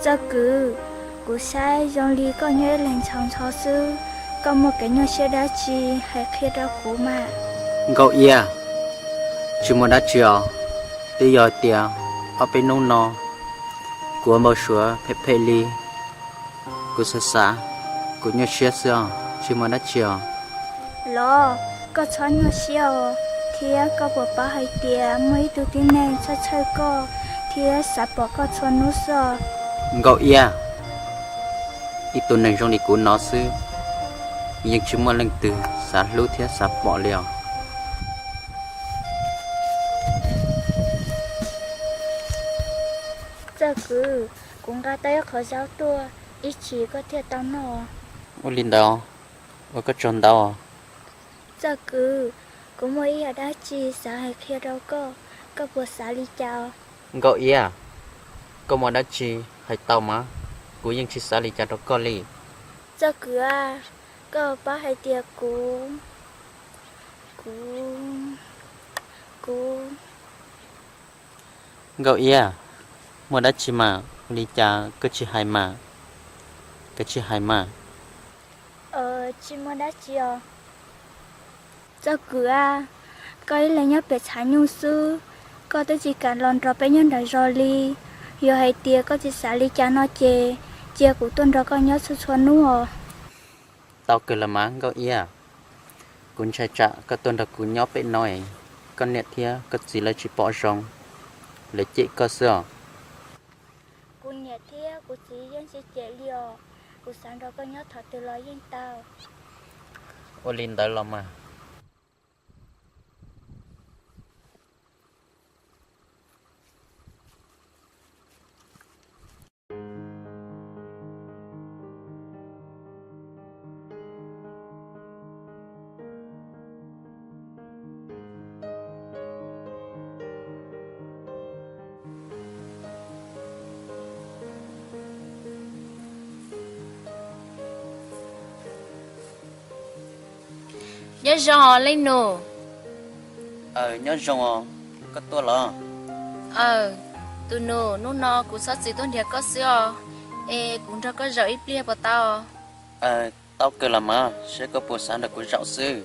Txawj Kwv, kuv saib zoo li koj nyob ib leeg ntxhov ntxhov xwb, koj muaj kev nyuaj siab dab tsi hais qhia rau kuv mas. Nkauj Iab, tsis muaj dab tsi os. Twb yog hais tias ob peb hnub no kuv ua npau suav phem phem li, kuv xav xav, kuv nyuaj siab xwb os, tsis muaj dab tsi os. Los, koj txhob nyuaj siab os, thiab koj puas paub hais tias muaj ib tug tib neeg txhawj txhawj koj thiab xav pom koj txhua hnub xwb os? Nkauj Iab, ib tug neeg zoo li kuv no xwb, yeej tsis muaj leej twg xav hlub thiab xav pom li os. Txawj Kwv, kuv nqa tau ib qho zaub tuaj, ib chim koj thiaj tau noj. Ua li ntawd, ua koj tsaug ntau. Txawj Kwv, kuv muaj ib yam dab tsi xav hais qhia rau koj, koj puas xav li cas? Nkauj Iab, koj muaj dab tsi hais tau mas, kuv yeej tsis xav li cas rau koj li. Txawj Kwv a, koj paub hais tias kuv, kuv, kuv. Nkauj Iab, muaj dab tsi mas, ua li cas koj tsis hais mas, koj tsis hais mas. Tsis muaj dab tsi os. Txawj Kwv a, koj ib leeg nyob pem tshav nyuj xwb, koj twb tsis kam los nrog peb nyob nram zos li. Yog hais tias koj tsis xav li cas no ces cia kuv tuaj nrog koj nyob txhua txhua hnub os. Tau kawg los mas Nkauj Iab, kuv ntshai tsam koj tuaj nrog kuv nyob pem no es koj niam thiab koj txiv lawv tsis pom zoo, lawv cem koj xwb os. Kuv niam thiab kuv txiv yeej tsis cem li os, kuv xav nrog koj nyob thaum twg los yeej tau. Ua li ntawd los mas. Nyob zoo os leej nus. Aw, nyob zoo os, koj tuaj los? Aw, tus nus, hnub no kuv txhob txwm tuaj nrhiav koj xwb os, es kuv nrog koj zaum ib pliag puas tau? Aw, tau kawg los mas, saib koj puas xav nrog kuv zaum xwb.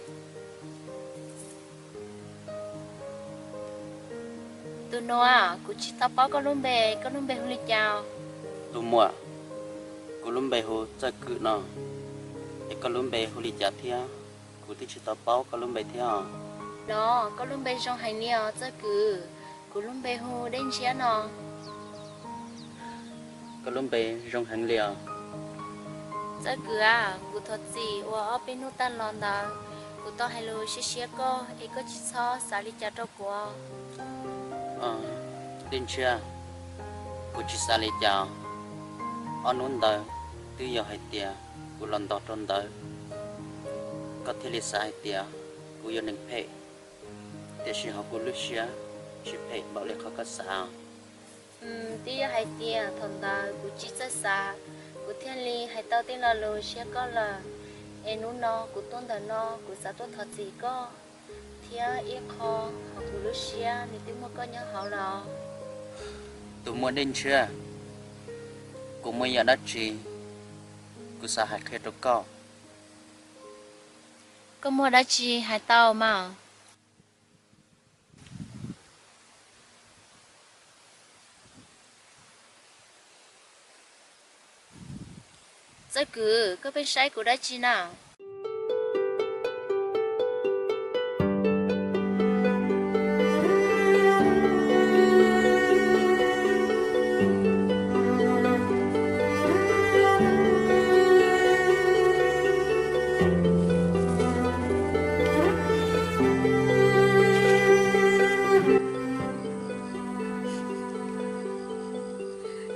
Tus nus, kuv tsis tau paub koj lub npe, koj lub npe hu li cas? Tus muam, kuv lub npe hu Txawj Kwv no, es koj lub npe hu li cas thiab? Kuv twb tsis tau paub koj lub npe thiab os. Los, koj lub npe zoo heev li os Txawj Kwv, kuv lub npe hu Dej Ntshiab no. Koj lub npe zoo heev li os. Txawj Kwv a, kuv thov txim uas ob peb hnub tag los ntawd kuv tau hais lus siab siab koj es koj tsis txhob xav li cas rau kuv. Dej Ntshiab, kuv tsis xav li cas. Ob hnub ntawd twb yog hais tias kuv los ntog rau ntawd, koj thiaj li xav hais tias kuv yog neeg phem, tiam sis hauv kuv lub siab tsis phem npaum li qhov koj xav. Twb yog hais tias thaum ntawd kuv tsis txawj xav, kuv thiaj li hais tau tej lo lus siab koj lawm. Es hnub no kuv tuaj ntawm no kuv xav tuaj thov txim koj, thiab ib qho hauv kuv lub siab nws twb muaj koj nyob hauv lawm. Tus muam Dej Ntshiab, kuv muaj yam dab tsi kuv xav hais qhia rau koj. Koj muaj dab tsi hais tau mas. Txawj Kwv, koj pheej saib kuv dab tsi na?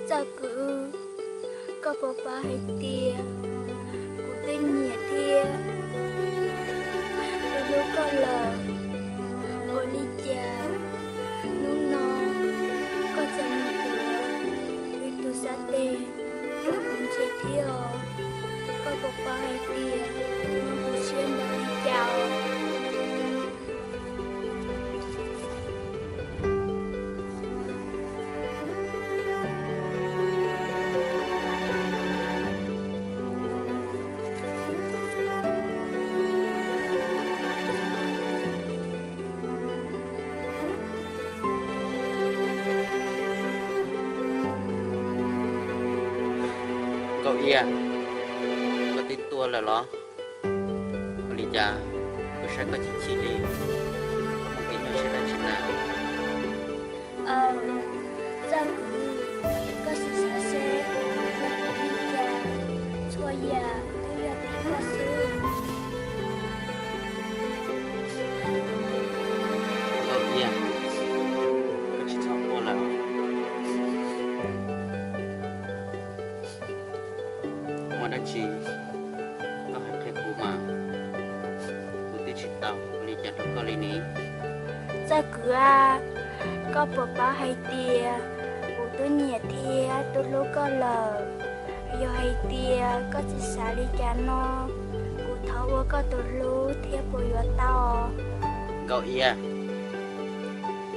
Txawj Kwv, koj puas paub hais tias kuv twb nyiam thiab hlub koj lawm, ua li cas hnub no koj tseem mus tuav ib tug xav tes rau kuv ntsia thiab os? Koj puas paub hais tias kuv Iab, koj twb tuaj lawm los? Ua li cas kuv saib koj chim chim li, koj muaj kev nyuaj siab dab tsi na? Txawj Kwv, koj sim xav seb yog vim li cas txhua yam twb yog vim koj xwb. Nkauj Iab, koj tsis txhob quaj lawm. Muaj dab tsi koj hais qhia kuv mas, kuv twb tsis tau ua li cas rau koj li ne. Txawj Kwv a, koj puas paub hais tias kuv twb nyiam thiab twb hlub koj lawm? Yog hais tias koj tsis xav li cas no, kuv thov ua koj tus hlub thiab puas yuav tau? Nkauj Iab,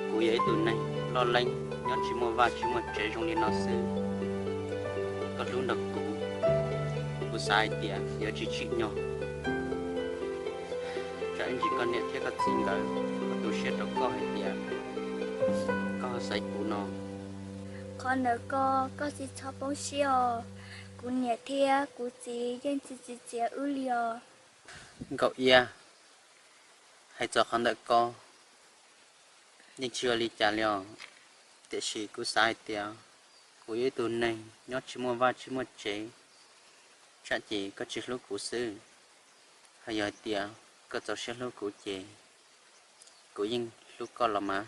kuv yog ib tug neeg loj leeb nyob tsis muaj vaj tsis muaj tsev zoo li no xwb. Koj hlub nrog kuv, kuv xav hais tias yuav tsis tsim nyog tsam ib ntsis koj niam thiab koj txiv nkawd ho tu siab rau koj hais tias koj ho xaiv kuv no. Qhov ntawd ko koj tsis txhob poob siab os, kuv niam thiab kuv txiv yeej tsis txi txiav wb li os. Nkauj Iab, hais txog qhov ntawm ko yeej tsis ua li cas li os, tiam sis kuv xav hais tias kuv yog ib tug neeg nyob tsis muaj vaj tsis muaj tsev, tsam ces koj tsis hlub kuv xwb. Ho yog hais tias koj txaus siab hlub kuv ces kuv yeej hlub koj los mas.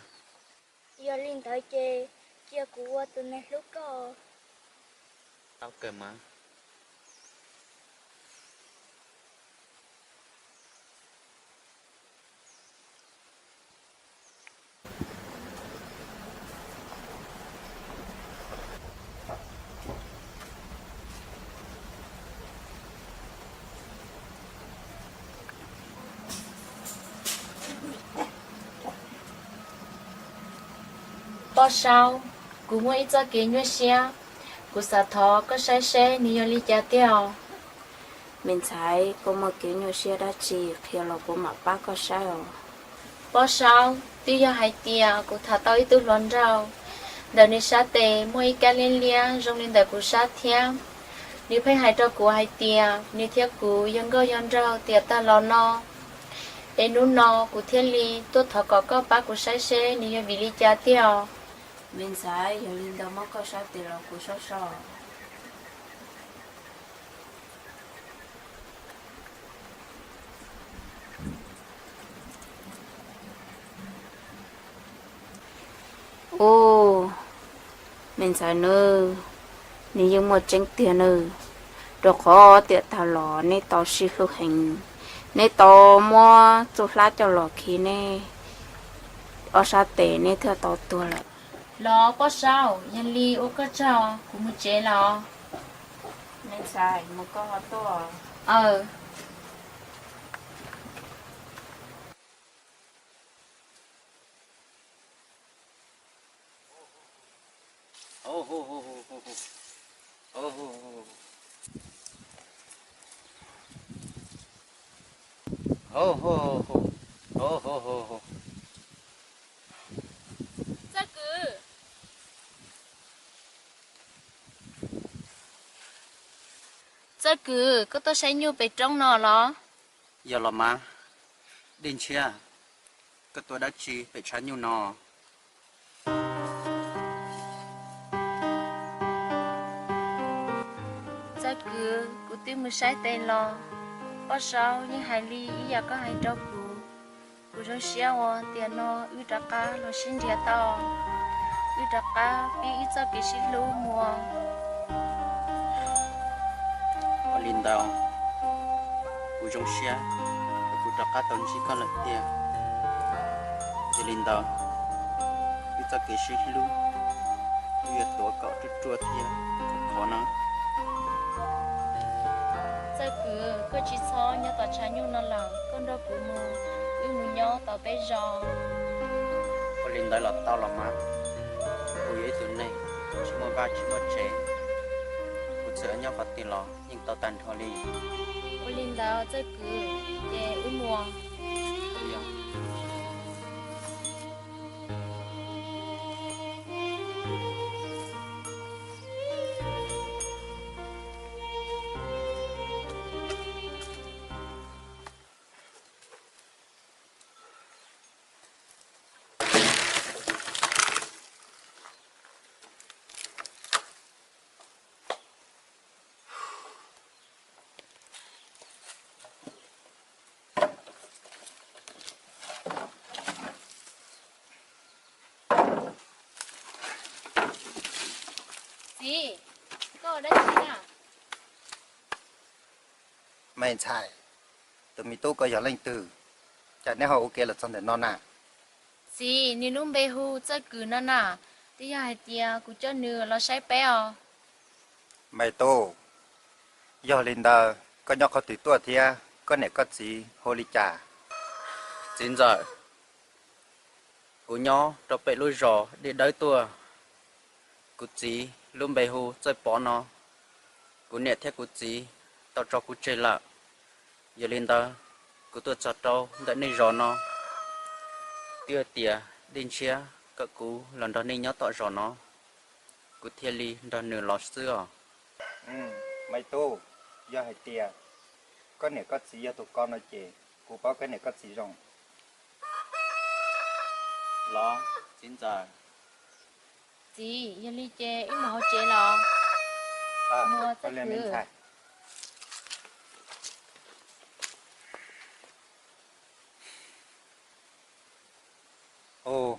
Yog li ntawd ces cia kuv ua tus neeg hlub koj. Tau kawg mas. Poj Saub, kuv muaj ib txoj kev nyuaj siab, kuv xav thov koj saib seb nws yog li cas tiag os. Me ntxhais, koj muaj kev nyuaj siab dab tsi qhia los kuv mam pab koj saib os. Poj Saub, twb yog hais tias kuv tham tau ib tug hluas nraug, ntawm nws sab tes muaj ib kab liab liab zoo li ntawm kuv sab thiab. Nws pheej hais rau kuv hais tias nws thiab kuv yog nkauj yog nraug tiam tag los no. Es hnub no kuv thiaj li tuaj thov kom koj pab kuv saib seb nws yog vim li cas tiag os. Me ntxhais, yog li ntawd muab koj sab tes los kuv soj soj. Ub, me ntxhais nawb, nws yeej muaj tseeb tiag nawb, rau qhov tiam tag los neb tau sib hlub heev, neb tau muab txuj hlab coj los khi neb ob sab tes neb thiaj tau tuag lawm. Los Poj Saub, yog li ua koj tsaug, kuv mus tsev los. Me ntxhais, mus koj ho tuaj. Aw. Txawj Kwv. Txawj Kwv, koj tuaj saib nyuj pem roob no los? Yog los mas. Dej Ntshiab, koj tuaj dab tsi pem tshav nyuj no? Txawj Kwv, kuv twb mus saib tes los, Poj Saub yeej hais li ib yam koj hais rau kuv. Kuv zoo siab uas tiam no wb rov qab los sib nrhiav tau, wb rov qab pib wb txoj kev sib hlub mus. Ua li ntawd, kuv zoo siab uas kuv rov qab tau ntsib koj lawm tiag. Yog li ntawd, wb txoj kev sib hlub wb yuav tuav kom ruaj ruaj thiab khov kho na. Txawj Kwv, koj tsis txhob nyob tom tshav nyuj no lawm, koj nrog kuv mus, wb mus nyob tom peb zos. Ua li ntawd los tau los mas, kuv yog ib tug neeg tsis muaj vaj tsis muaj tsev, kuv txawm nyob qhov twg los yeej tau tag nrho li. Ua li ntawd Txawj Kwv, ces wb mus. Koj dab tsi na? Me ntxhais, tus me tub ko yog leej twg, cas neb ho ua ke los txog ntawm no na? Txiv, nws lub npe hu Txawj Kwm no na, twb yog hais tias kuv coj nws los saib peb os. Me tub, yog li ntawd koj nyob qhov twg tuaj thiab koj niam koj txiv hu li cas? Txiv ntxawm, kuv nyob rau pem lub zos Dej Dawb tuaj. Kuv txiv lub npe hu Txawj Pov no. Kuv niam thiab kuv txiv tau tso kuv tseg lawm. Yog li ntawd, kuv tuaj txog rau ntawm nej zos no, twb hais tias Dej Ntshiab kom kuv los nrog nej nyob tom zos no, kuv thiaj li nrog nws los xwb os. Me tub, yog hais tias koj niam koj txiv yog tus ko no ces kuv paub koj niam koj txiv zoo. Los, txiv ntxawm. Txiv, yog li ces wb mus hauv tsev los. Mus, Txawj Kwm.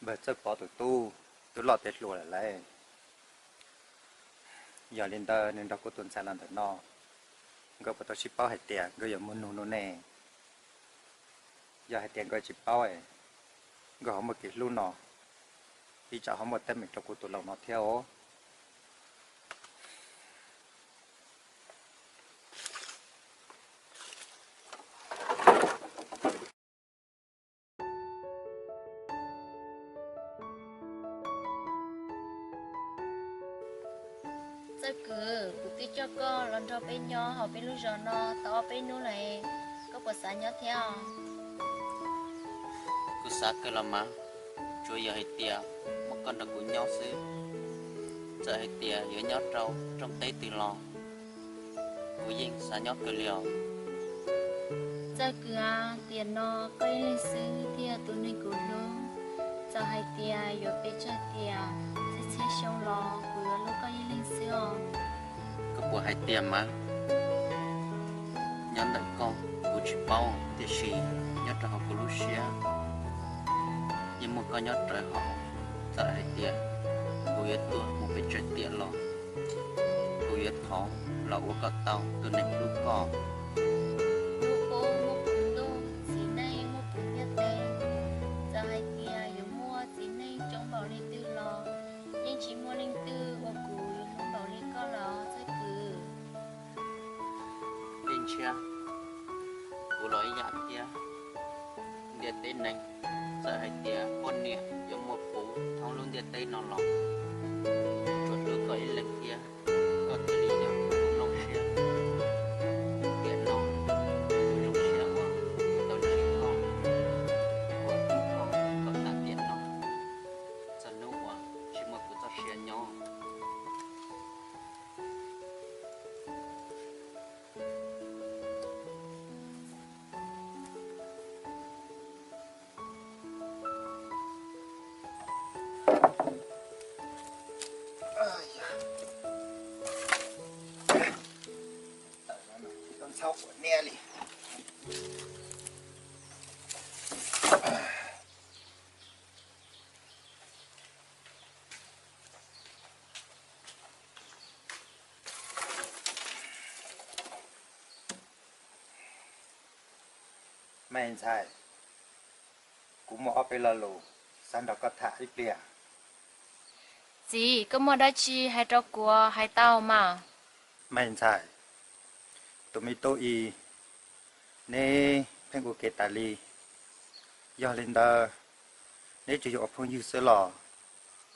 Npawg Txawj Pov tus tub twb loj tiav hluas lawm lauj. Yog li ntawd nws nrog kuv tus ntxhais los ntawm no, nkawd puas tau sib paub hais tias nkawd yuav muaj nug nua ne? Yog hais tias nkawd tsis paub, nkawd ho muaj kev hlub no, ib tsam ho muaj teeb meem rau kuv tus laus no thiab os. Txawj Kwm, kuv twb coj koj los nrog peb nyob hauv peb lub zos no tau ob peb hnub lawm, koj puas xav nyob thiab os? Kuv xav kawg los mas, tsuas yog hais tias muaj koj nrog kuv nyob xwb. Txawm hais tias yuav nyob rau rooj teb twg los kuv yeej xav nyob kawg li os. Txawj Kwm, tiam no koj ib leeg xwb thiaj yog tus neeg kuv hlub. Txawm hais tias yuav pes tsawg tiam, txhiab txhiab xyoo los kuv yuav hlub koj ib leeg xwb os. Koj puas hais tiag mas? Nyob ntawm koj kuv tsis paub, tiam sis nyob rau hauv kuv lub siab yeej muaj koj nyob rawv hauv. Txawm hais tias kuv yuav tuag mus pes tsawg tiam los kuv yuav thov los ua kom tau tus neeg hlub koj. Lub qub muaj puv ntuj, txiv neej muaj puv ntiaj teb. Txawm hais tias yuav muaj txiv neej coob npaum li twg los yeej tsis muaj leej twg uas kuv yuav hlub npaum li koj lawm Txawj Kwm. Dej Ntshiab, kuv los ib yam thiab. Ntiaj teb neeg, txawm hais tias poj niam yuav muaj puv thoob lub ntiaj teb no los tsuas hlub koj ib leeg thiab, koj thiaj li yog kuv nplooj siab. Tiam no kuv zoo siab uas kuv tau ntsib koj, uas hlub koj kom tas tiam no, txog hnub uas tsis muaj kuv txoj sia nyob. Txhaub quav niab li. Me ntxhais, kuv muaj ob peb lo lus xav nrog koj tham ib pliag. Txiv, koj muaj dab tsi hais rau kuv hais tau mas. Me ntxhais, tus me tub i, neb pheej ua ke tas li. Yog li ntawd, neb tsuas yog ua phooj ywg xwb los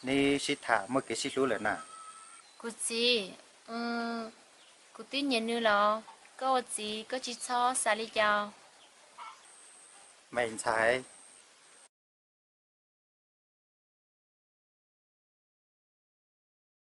neb sib tham muaj kev sib hlub lawm na? Kuv txiv, kuv twb nyiam nws los, koj ua txiv koj tsis txhob xav li cas. Me ntxhais,